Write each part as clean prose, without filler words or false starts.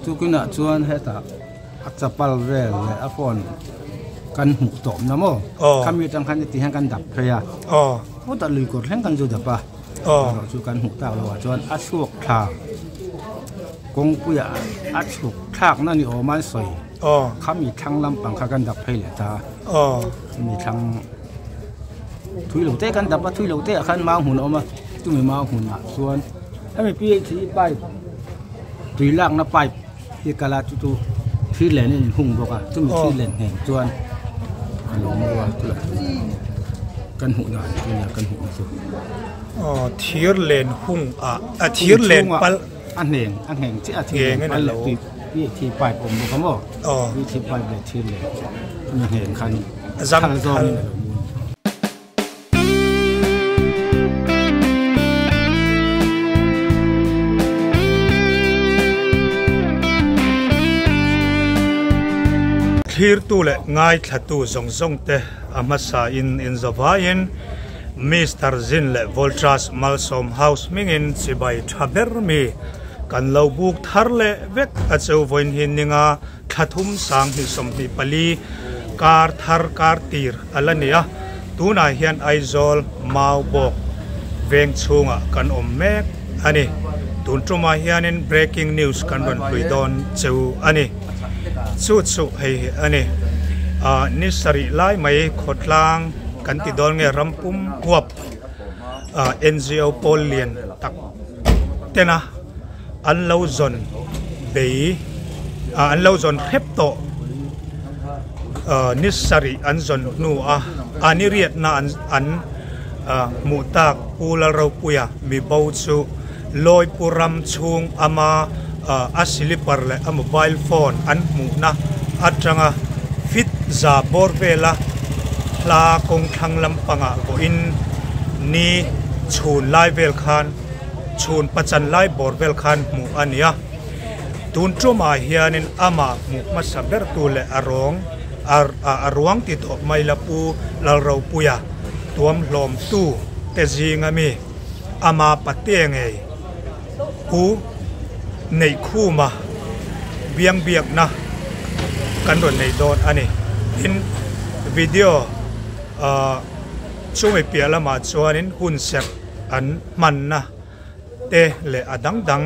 Tukinah chuan hetah a chapal vel leh a phone kan hmuh tawp na maw? Khami atang khan heti hian kan dap phei a, hutah lui kawr thleng kan zu dap a, erawh chu kan hmuh tak loh ah chuan a chhuak thla kawngpuiah a chhuk thlakna ni awm a an sawi khami thlang lampang kha kan dap phei leh ta a, chumi thlang thui lo te kan dap a, thui lo te ah khan mau hmun a awm a, chumi mau hmunah chuan hemi phe pipe tui lakna pipe. Hi kal a chu chu thil len a inhung bawk a chumi thil len hnen chuan a lo mu a chulai chu kan hmuh dan chu nia kan hmuh na chu. Aw thir len hung a a thir len pal a hneng a hneng chiah a thir len pal leh tui tui thi pipe awm bawk a maw tui thi pipe leh thir len chumi hneng khan thal zawngin a lo mu. Thlirtu leh ngaithlatu zawng zawng te a hmasa in inzawvaiin Mister Zin leh Voltras Malsawm House hmingin chibai tha ber mi kan lo buk thar leh vek a cheu vawiin hi ninga thla thum 2024 kar thar kar tir a la ni a, tunah hian Aizawl Maubawk veng chhungah kan awm mek a ni. Tun tumah hianin breaking news kan rawn hlui dawn cheu a ni. Chu chu hei hi a ni. Ah ni sarih lai mai khawtlang kan ti dawn nge rampum huap ah NGO pawl lian tak tena an lo zawn bei ah an lo zawn hrep tawh ah ni sarih an zawn hnu a a ni riatna an an ah hmuh tak Pu Lalropuia mi bo chu Lawipu ram chhung ama ah a slipper leh a mobile phone an hmuhna atanga fit za bawr vela hla kawng thlang lampangah vawiin ni chhun lai vel khan Chhun pachan lai bawr vel khan hmuh a ni a, tun tumah hianin amah hmuh hmasa bertu leh a rawng a ruang ti tawh mai la Pu Lalropuia tuam hlawmtu te zinga mi ama patea ngei Pu Neihkhuma biangbiakna kan rawn nei dawn a ni. Tin, video chumi piah lamah chuanin hun serh an hmanna te leh a dang dang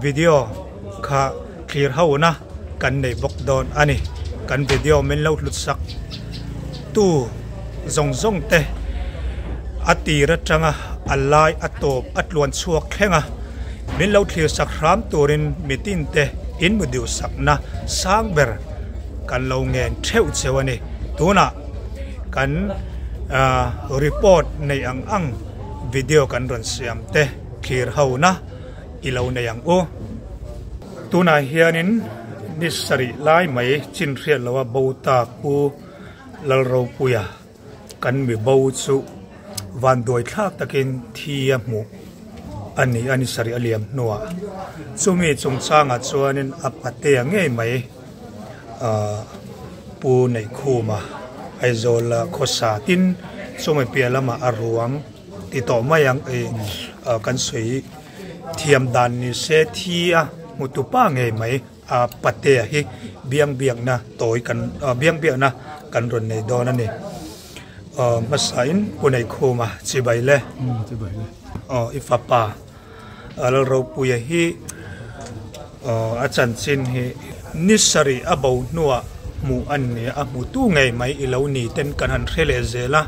video kha thlir ho na kan nei bawk dawn a ni. Kan video min lo hlut sak tu zawng zawng te a tir atanga a lai a tawp a tluan chhuak thleng a, min lo thlir sak hram turin mitin te in mu diu sakna sang ber kan lo ngen theuh cheu a ni. Tunah kan report neih ang ang video kan rawn siam te thlir ho na i lo nei ang u. Tunah hianin ni sarih lai mai chin hriat lo a bo tak Pu Lalropuia kan mi bo chu van duai thlak takin thi a hmuh a ni a ni sarih a liam hnuah. Chumi chungchangah chuanin a patea ngei mai. Pu Neihkhuma Aizawl khawsa tin chumi piah lamah a ruang ti tawh mai ang i kan sawi thiam dan ni se thi a hmu tu pa ngei mai a patea hi biang biakna tawi kan biang biakna kan rawn nei dawn a ni hmasain Pu Neihkhuma chibai le i fapa Lalropuia hi a chanchin hi ni sarih a bo hnuah hmuh a ni a, a hmutu ngei mai i lo ni ten kan han hre leh zel a.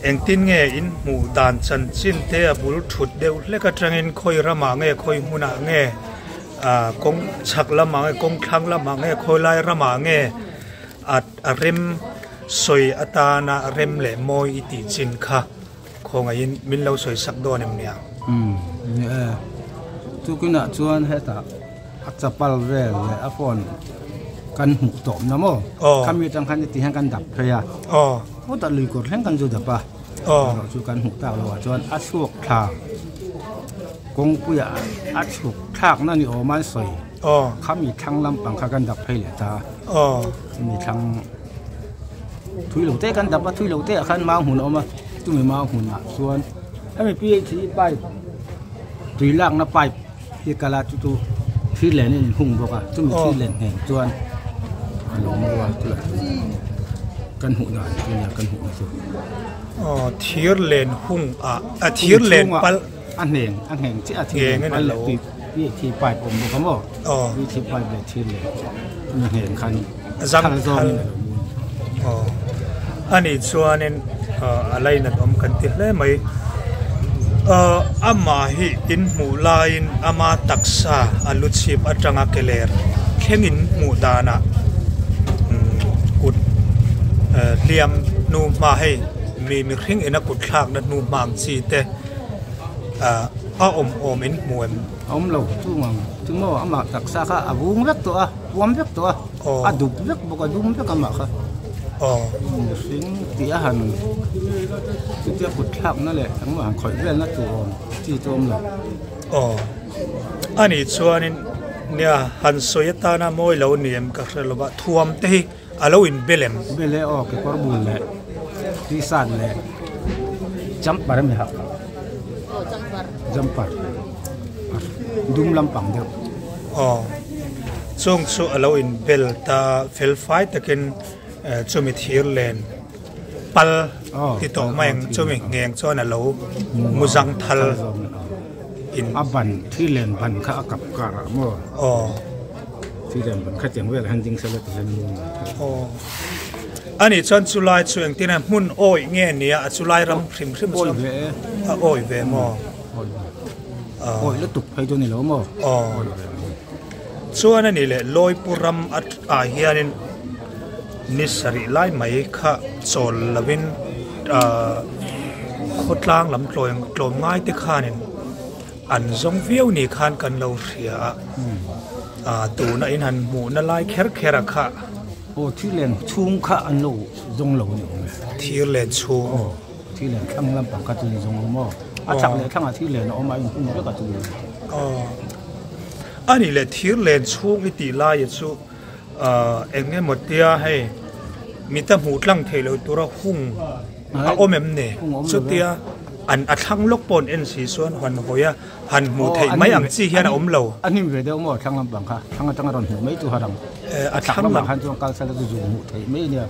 Engtin nge in hmuh dan chanchin te a bul thut deuh hlek atangin khawi ramah nge khawi hmunah nge kawng chhak lamah nge kawng thlang lamah nge khawi lai ramah nge a rem sawi atana rem leh mawi i tih chin kha. Khawngaihin min lo sawi sak dawn em nia? Umm ni e. Tukinah chuan hetah a chapal vel leh a phone kan hmuh tawp na maw? Khami atang khan heti hian kan dap phei a. Hutah lui kawr thleng kan zu dap a. Erawh chu kan hmuh tak loh ah chuan a chhuak thla. Kawngpuia a chhuk thlakna ni awm an sawi. Khami thlang lampang kha kan dap phei leh ta. Chumi thlang thui lo te kan dap a, thui lo te ah khan mau hmun a awm a, chumi mau hmunah chuan hemi PHE pipe tui lakna pipe hi kal a chu chu thir len in hung bawk a, chumi thir len hnen chuan a lo mawi a chulai chu kan hmuh dan chu nia kan hmuhna chu. Aw thir len hung ah a thir len pal. A hneng a hneng chiah a thir len pal leh tui tui thi pipe awm bawk a maw tui thi pipe leh thir len chumi hneng khan thal zawngin a lo mu aw ani chuanin a lainat awm kan ti hle mai amah hi in hmuh laiin ama taksa a lu chhip atanga ke ler thlengin hmuh danah kut hliam hnu hma hei mi mihring ina kut thlakna hnu hma ang chi te. A awm awm in hmu em? A awm lo chung ang chu maw amah taksa kha a vung vek tawh a, puam vek tawh a, a dup vek bawk a, dum vek amah kha. Mihring tih a han chutia kut thlakna leh engmah han khawih velna tur awm chi chu awm lo. Aw, anih chuanin nia han sawi atana mawi lo ni em ka hre lova, thuam te hi A lo in bel em? Bel e aw, kekawr bul leh t-shirt leh jumper a mi hak kha. Aw jumper. Jumper. Dum lampang deuh. Aw, chung chu a lo in bel ta fel fai takin chumi thir len pal ti tawh mai ang chumi ngheng chuan a lo mu zang thal in. A ban thir len ban kha a kap kar ah maw? Aw. Thil an ban khatiang velah hian ding sela ti hian mu mai thei. Aw. Ani chuan chulai chu engtin a hmun awih nge nia a chulai ram hrim hrim chu. Awih ve e. A awih ve maw? Awih ve. Awih lutuk phei chu ni lo maw? Aw. Awih ve mai. Chuan ani leh Lawipu ram ah hianin ni sarih lai mai kha chawl lovin khawtlang lam tlawm ngai te khanin An zawng viau ni khan kan lo hria a, ah tuna in han hmuhna lai kher kher a kha. Aw thir len chhung kha an lo zawng lo a ni awm e. Thir len chhung. Aw thir len thlang lampang kha chu an zawng ang maw? A chak leh thlangah thir len a awm a, a inhung vek a chu. Aw a nih leh thir len chhung i tih laia chu ah eng emaw tia hei mita hmuh tlang theih loh tura hung A awm em ni? Chutia an a thlang lawk pawh an en si chuan han hawi a, han hmuh theih mai ang chi hian a awm lo. A hnim ve deuh maw thlang lampang kha? Thlang atanga rawn hmuh mai chu har ang. A chak lamah khan chuan kal sela chu zu hmuh theih mai a nia.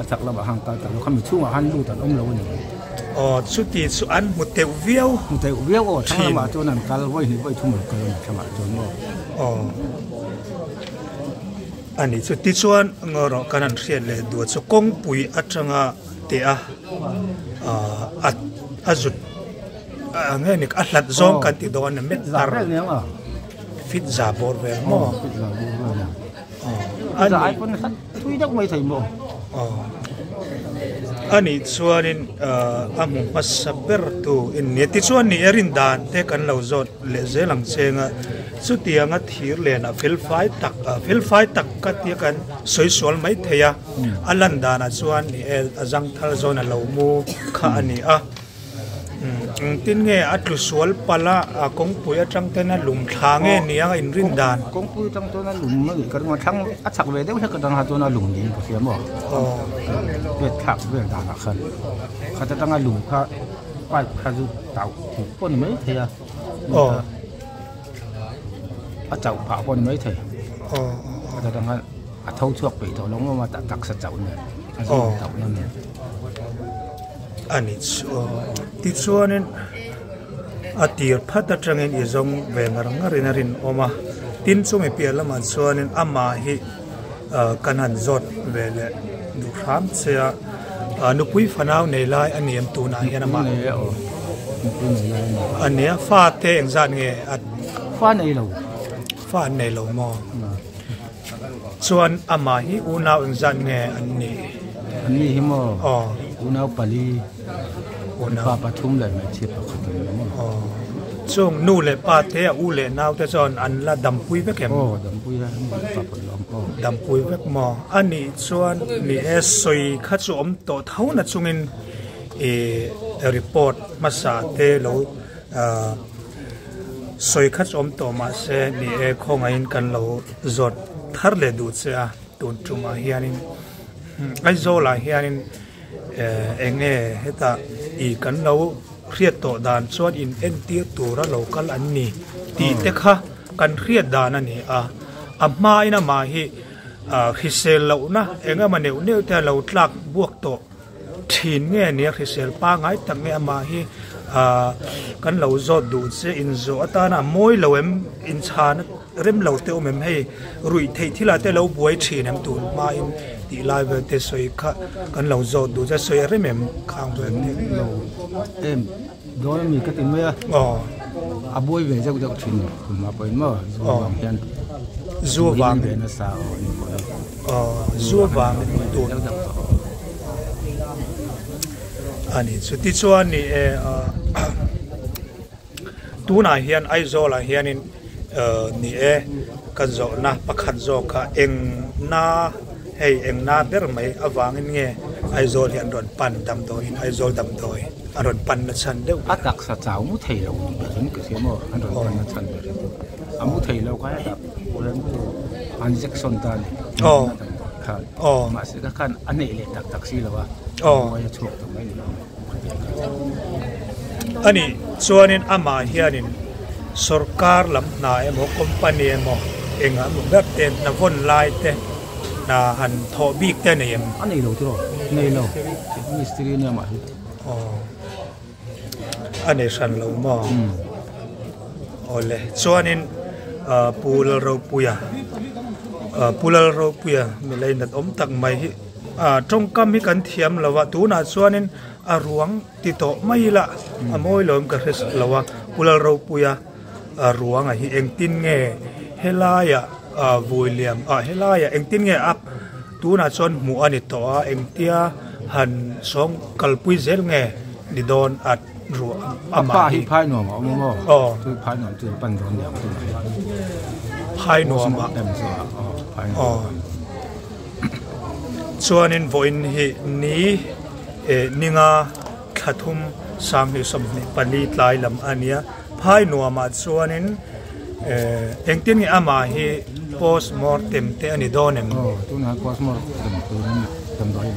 A chak lamah khan kal ta lo kha mi chhungah khan lut an awm lo a ni. Aw, chuti chu an hmu teuh viau. Hmu teuh viau aw, thlang lamah chuan an kal vawi hnih vawi thum an kal a ni thlangah chuan maw. Aw. A ni chu tichuan ngaw rawh kan han hriat leh duh chu kawngpui atanga teh a ah a zut a nge ni a hlat zawng kan ti dawn a met tar fit za bawr vel maw a ni thui deuh mai thei maw a nih chuanin a hmu hmasa ber tu in nia tichuan ni e rin dan te kan lo zawt leh zel ang cheng a chutianga thir len a fel fai tak a fel fai tak ka tia kan sawi sual mai thei a a lan danah chuan ni e a zang thar zawn a lo mu kha a ni a engtin nge a tlu sual palh a a kawngpui atang ten a lum thla nge nia a inrin dan kawngpui atang chuan a lum a nih ka ring a thlang a chak ve deuh hlek atang kha chuan a lum niin ka hria maw vet thlak vel danah khan khat atanga lum kha pipe kha chu tauh hmuh pawh a ni mai thei a a chauh phah pawh a ni mai thei khat atang khan a tho chhuak peih tawh lo ngawm a taksa chauh nen a zing tauh na nen. A ni chu tichuanin a tir phat atangin i zawng ve ngar ngarin a rinawm a tin chumi piah lamah chuanin amah hi kan han zawt ve leh duh hram che a nupui fanau nei lai a ni em tunah hian amah a nia fate engzat nge a fa nei lo fa an nei lo maw. Chuan amah hi unau engzat nge an nih? An nih hi maw? Aw. Unau pali, mipa pathum leh hmeichhia pakhat an ni maw? Aw. Chung nu leh pa te a u leh nau te chuan an la dampui vek em? Aw, dampui a, nu leh pa pawh lawm aw. Dampui vek maw? A nih chuan ni e, sawi kha chu awm tawh tho na chungin i report hmasa te lo. Sawi kha chu awm tawh mahse ni e khawngaihin kan lo zawt thar leh duh che a tun tumah hianin Aizawlah hianin eng nge hetah i kan lo hriat tawh dan chuan in entir tura lo kal an ni tih te kha kan hriat dan a ni a, a hmain amah hi hrisel lohna eng emaw neuh neuh te a lo tlak buak tawh thin nge nia hrisel pangai tak nge amah hi kan lo zawt duh che inzawh atana a mawi lo em inchhan rem lo te awm em hei ruih theih thil ah te lo buai thin em tun hmain tih lai vel te sawi kha kan lo zawt duh che sawi a rem em khang vel te lo em dawn ami ka ti mai a a buai ve zeuh zeuh thin tun hma pawhin maw zu vang hian zu vang ve nasa aw ni pawh hi zu vang tun ani chu tichuan ni e Tunah hian Aizawlah hianin ni e ka zawhna pakhat zawk kha eng na hei eng na ber mai avangin nge Aizawl hi an rawn pan damdawiin Aizawl damdawi an rawn pan na chhan deuh ber. A taksa chau mu thei lo ni ber in ka hria maw an rawn pan na chhan ber hi chu a mu thei lo kha hetah pawh chu an injection ta a ni damdawi khan mahse kha khan a neih leh tak tak si lo a buai a chhuak ta mai ni lo. Ani chuanin amah hianin sorkar lam hna emaw company emaw engah emaw ber te hna vawn lai te hna han thawh bik te a nei em? A nei lo tiraw? Nei lo. Mistiri nia mah hi. Aw. A nei hran lo maw? Awle. Chuanin Pu Lalropuia Pu Lalropuia milei nat awm tak mai hi Tawngkam hi kan thiam lo a, tunah chuanin a ruang ti tawh mai ila a mawi lo em ka hre lo a, Pu Lalropuia ruanga hi engtin nge helaiah vui liam ah helaiah engtin nge a tunah chuan hmuh a ni tawh a, engtia han sawng kalpui zel nge ni dawn a ruah amah hi. A pa hi phai nuam a awm maw? Aw. Chu phai nuam chu pan dawn ni ang tunah hian. Phai nuam ah. Aw. Chuanin vawiin hi ni eh ninga thla thum sanghnih 24 tlai lam a nia. Phai nuamah chuanin eh engtin nge amah hi post mortem te a ni dawn em? Aw tunah post mortem turin damdawi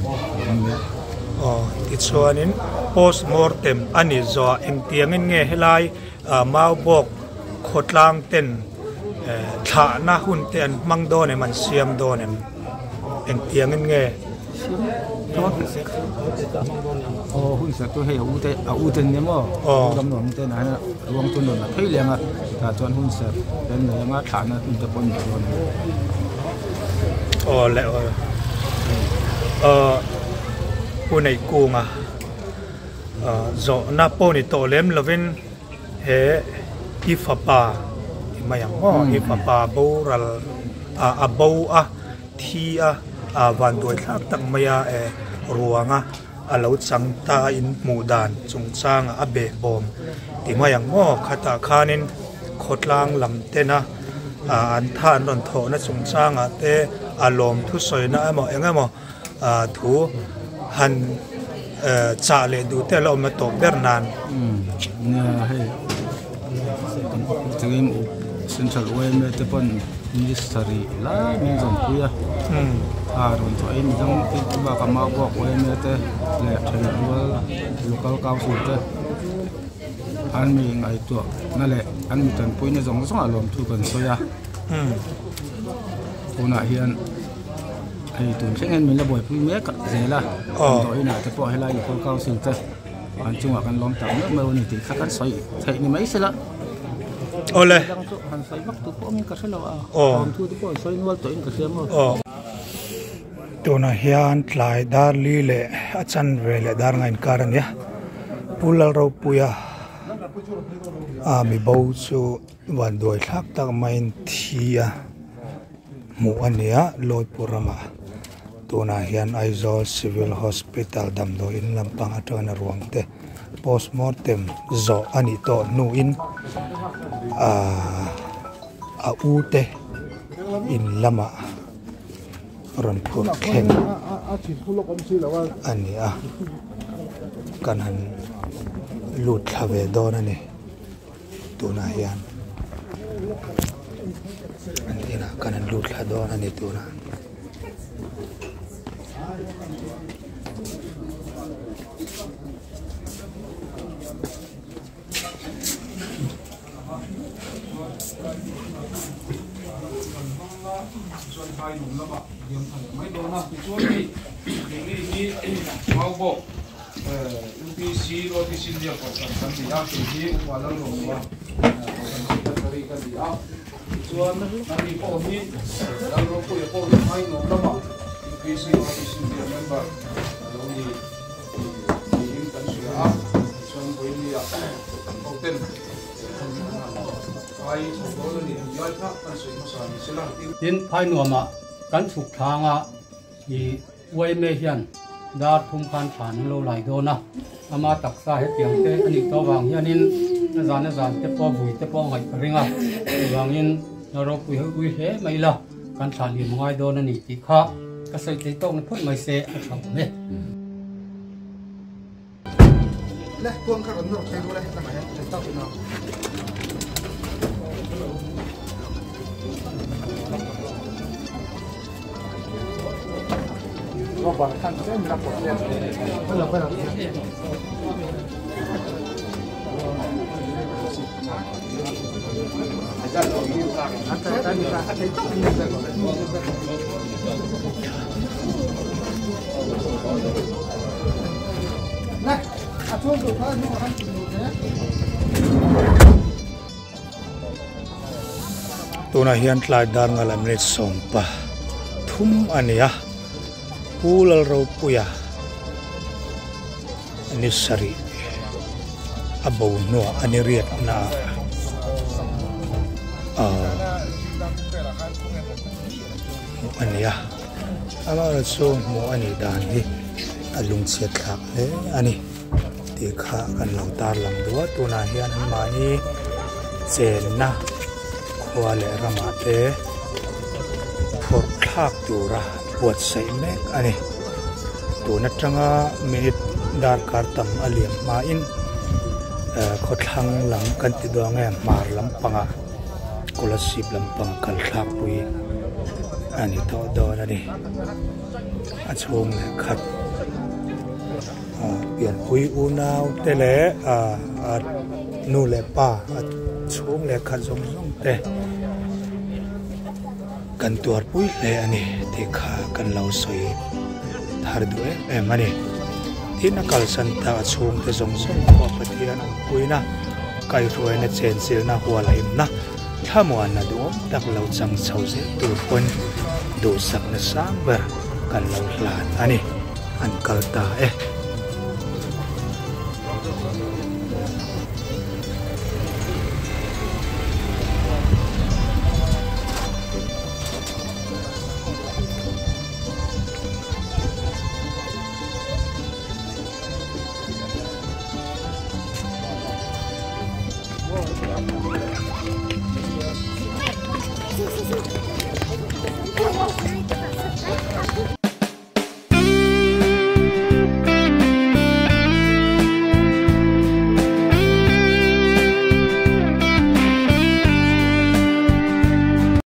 an nia. Aw tichuanin post mortem a ni zawh engtiangin nge helai Maubawk khawtlang ten thlahna hun te an hmang dawn em, an siam dawn em? Engtiangin nge? Aw hun serh chu hei a u te a u ten nia maw? Aw. Ram nuam te nah hian ruang chu nuam a phei leng a, tah chuan hun serh te an nei anga thlahna hun te pawh an nei dawn a ni. Aw le aw aw Pu Neihkunga zawhna pawh ni tawh lem lovin he i fapa ti mai ang maw i fapa boral ah a bo a thi a ah van duai thlak tak mai a eh ruang a a lo chang ta a in hmuh dan chungchang ah a behbawm ti mai ang maw khatah khanin khawtlang lam ten a ah an tha an rawn thawh na chungchang ah te a lawm thusawi na emaw eng emaw thu han chah leh duh te a la awm a tawp ber nan. Nia hei chungin central yma te pawn minister ih lai min zawm pui a a rawn chhuah in midang te bakah Maubawk yma te leh thenrual local council te an mi ngaihtuah na leh an mi tanpui na zawng zawng ah lawmthu kan sawi a tunah hian. Hei tun thleng hian min la buaipui mek zel a damdawi inah te pawh helai local council te an chungah kan lawm tak meuh meuh a ni tih kha kan sawi theih ni mai sela awle dang chu han sawi vak tur pawh awmin ka hre lo a lawmthu te pawh an sawi nual tawhin ka hria maw tunah hian tlai dar li leh a chanve leh dar nga inkar a nia Pu Lalropuia a mi bo chu vanduai thlak tak maiin thi a. Hmuh a ni a, Lawipur ramah tunah hian Aizawl Civil Hospital damdawi in lampang atangin a ruang te postmortem zawh a nih tawh hnuin ahh a u te in lamah rawn phur thleng a ni a, kan han lut thla ve dawn a ni tunah hian. An inah kan han lut thla dawn a ni tunah. Tin, phai nuamah kan chhuk thlanga i uaime hian dar thum khan thlan an lo lai dawn a, ama taksa hetiang te a nih tawh avang hianin a zan a zan te pawh vui te pawh a ngaih ka ring a, chuvangin na ropui ho ui hle mai ila kan thlan liam a ngai dawn a ni tih kha ka sawi thei tawk na phawt mai se a tha awm e. Tunah hian tlai dar nga lam minute sawmpa thum a ni a, Pu Lalropuia ni sarih a bo hnuah a ni riatna ah hmuh a ni a amaherawhchu chu hmuh a nih dan hi a lungchhiat thlak hle a ni tih kha kan lo tarlang duh a tunah hian anmahni chenna khua leh ramah te phawrh thlak tura buatsaih mek a ni. Tun atanga minute darkar tam a liam hmain khawthlang lam kan ti dawn nge hmar lampangah Kolasib lampang kal thlakpui a ni tawh dawn a ni. A chhung leh khat pianpui unau te leh a nu leh pa a chhung leh khat zawng zawng te. Kan tuarpui hle a ni tih kha kan lo sawi thar duh em em a ni. Tin, a kalsan ta a chhungte zawng zawng pawh Pathian awmpuina, kaihruaina, chenchilhna, hualhimna, thlamuanna duhawm tak lo chang chho zel tur pawn duhsakna sang ber kan lo hlan a ni. An kal ta e.